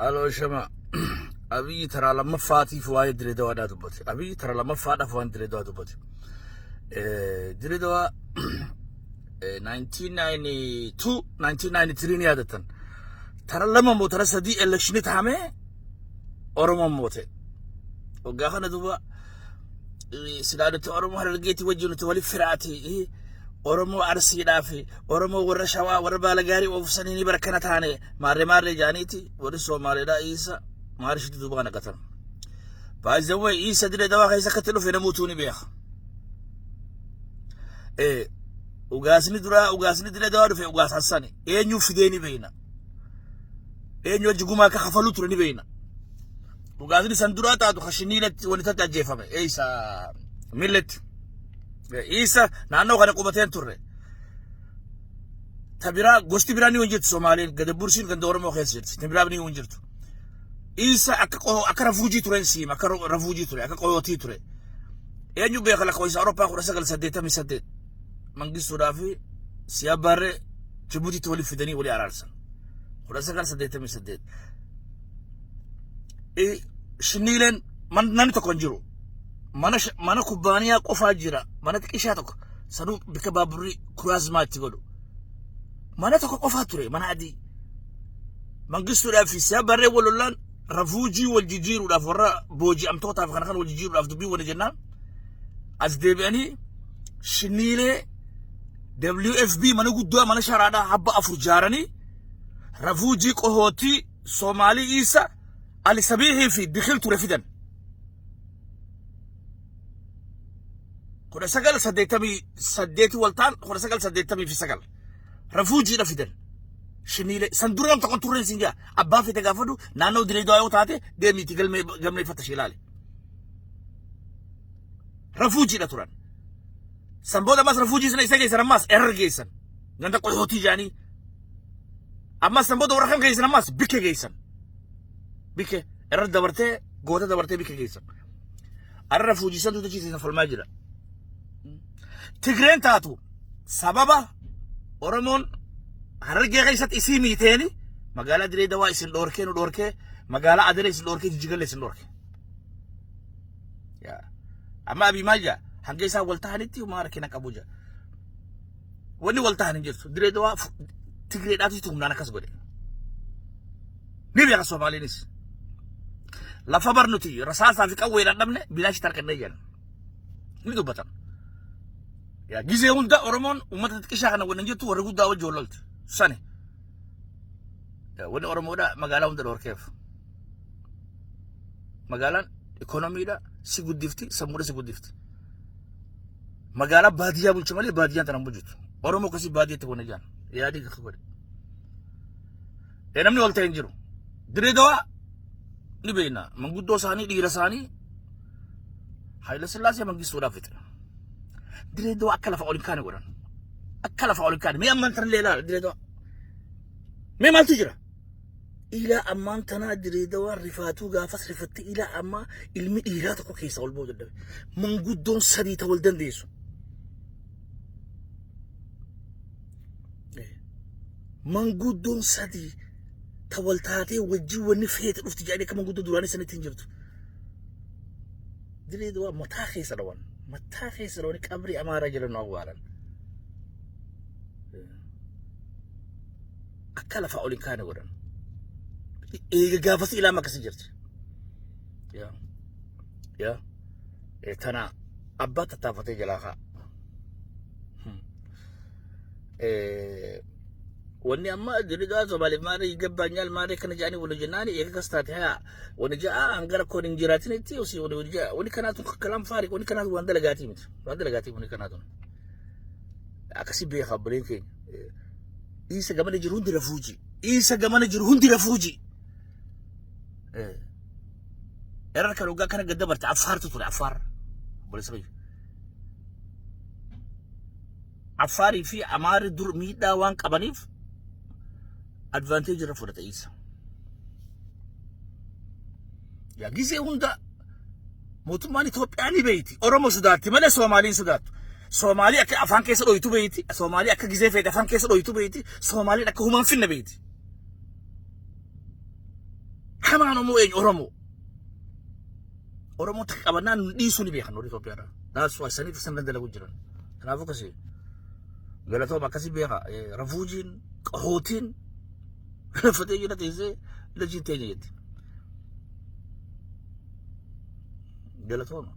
Aloo shama. Abiyyi taraa lammaffaatiif waa'ee Dirree Dawaadhaa dubbate. Abiyyi taraa lammaffaadhaaf waan Dirree Dawaa dubbate. Dirree Dawaa 1992 1993 ni yaadatan. Tara lama moo tara sadii elekshinii tahamee Oromoon moote. Waggaa kana duuba silaa nuti Oromoo Harargeetii wajjin nuti waliif firaati. Oromoo Arsiidhaa fi Oromoo warra Shawaa warra Baalagaarii oofsanii ni bara kana taane maarree maarree jaaniiti warri Somaaleedhaa Iisa maarishitti duuba naqatan. Baay'ee Iisa diree dawaa keessa akkatti dhufe namuutuu ni beeka. Ugaasni duraa ugaasni diree dawaa dhufe ugaas Hassani eenyu fidee ni beekna. Eenyu wajji gumaa akka kafaluu ture ni beekna. Ugaasni san duraa taatu kashiniilatti wani tatti ajjeefame eessa milletti. Iisa naannoo kana qubateen turre. Ta biraa gosti biraa ni jirtu Somaaleen gada bursiin ganda Oromoo keessa jirti. Ta biraa ni jirtu. Iisa akka akka rafuujii turen siima akka rafuujii ture akka qoyootii ture. Eenyu beeka lakkoofsa Awurooppaa 1988 Mangistuudhaa fi Siyaad Baarree Jibuutiitti waliif fidanii walii araarsan. 1988. Shinniileen namni tokko hin jiru. Mana kubbaaniyaa qofaa jira. Mana xiqqishaa tokko sanuu bikka baaburri kuraazmaa itti godhu. Mana tokko qofaa ture mana adii. Mangistuudhaa fi Siyaad Barree wal lollaan rafuujii wal jijjiiruudhaaf warra booji'amtootaaf kana kan wal jijjiiruudhaaf dubbii wal jennaan as deebi'anii shinniilee WFB mana guddaa mana sharaadhaa habba afur jaaranii rafuujii qohootii Soomaalii Iisa Ali Sabiihii fi Dikil ture fidan. 1988 wal ta'an 1989 rafuujiidha fidan. Shiniilee san dura nam tokko turreen siin jaa abbaa fete gaafadhu naannoo Dirree Dawaa yoo taate deemiitii galmee galmee fattashee ilaali. Rafuujiidha turan. San booda ammas rafuujii sana isa geessan ammas erar geessan. Ganda qoyootii jaanii. Ammas san booda warra kan geessan ammas bikke geessan. Bikke erar dabartee goota dabartee bikke geessan. Arra rafuujii santu tachiisan falmaa jira. Tigreen taatu sababa Oromoon Harargee keessatti isii miiteeni magaalaa Diree Dawaa isin dhoorkee nu dhoorkee magaalaa Adaree isin dhoorkee Jijjigalee isin dhoorke. Amma Abiy maal jaa hanga isaan wal tahanitti homaa rakkina qabu jaa. Wanni wal tahan hin jirtu. Diree Dawaa Tigreedhaatu humnaan akkas godhe. Ni beeka Somaaliinis. Lafa bar nuti rasaasaa fi qawweedhaan dhabne bilaashi tarkannee jedhan. Ni dubbatan. Yaa gizee hunda Oromoon uummata xiqqishaa kana waliin jirtu warri guddaa wajji wal lolti. Sani. Yaa wanni Oromoodha magaalaa hunda dhorkeef. Magaalaan ikoonomiidha si guddifti sammuudha si guddifti. Magaalaa baadiyyaa bulcha malee baadiyyaan tana hin bulchitu. Oromoo akkasii baadiyyaatti goone jaan. Yaadii akka godhe. Namni ol ta'e hin jiru. Dirree Dawaa ni beekna. Manguddoo isaanii dhiira isaanii Haayila Sillaasee Mangistuudhaaf fixe. Dirree Dawaa akka lafa ol hin kaane godhan. Akka lafa ol hin kaane. Mee ammaan tanallee ilaala Dirree Dawaa. Mee maaltu jira? Ilaa ammaan tanaa Dirree Dawaa rifaatuu gaafas rifatte ilaa ammaa ilmi dhiiraa tokko keessa ol ba'uu dadhabe. Manguddoon sadii ta'uu wal dandeessu. Manguddoon sadii ta wal taatee wajjin wanni feete dhufti jedhanii akka manguddoo duraanii sanitti hin jirtu. Dirree Dawaa mataa keessa dhawan. Mataa keessa dhawanii qabrii amaaraa jala nu awwaalan. Akka lafaa ol hin kaane godhan. Eega gaafasii ilaama akkasii jirti. Yaa. Yaa. Tana abbaa tattaafatee jalaa ka'a. Wanni amma dirridaa Somaaliif maali gabbaanyaal maali kana jedhanii wal jennaani eega kas taate haa wani ja'a hanga rakkoon hin jiraatinitti osii wani wani ja'a wani kanaatu kalaan faari wani kanaatu waan dalagaatii miti waan dalagaatii wani kanaatu akkasii beeka obboleen keenya dhiisa gamana jiru hundi rafuuji dhiisa gamana jiru hundi rafuuji Erra kan waggaa kana gad dabarte Affaartu ture Affaar obboleessa kiyya. Affaarii fi Amaarri dur miidhaa waan qabaniif advanteejii irra fudhate isa. Yaa gizee hunda mootummaan Itoophiyaa ni beeyti. Oromoo sodaatti malee Soomaaliin sodaattu. Soomaalii akka afaan keessa dhoytu beeyti. Soomaalii akka gizee feete afaan keessa dhoytu beeyti. Soomaaliin akka humaan finne beeyti. Beekamaan immoo eenyu Oromoo. Oromoo takka qabannaan nu dhiisuu ni beekan warri Itoophiyaadha. That's why saniif san dalagu jiran. Kanaafuu akkasii galatooma akkasii beeka refugee'n qahootiin lafatee jira teessee lajiin teenya jetti. Galatooma.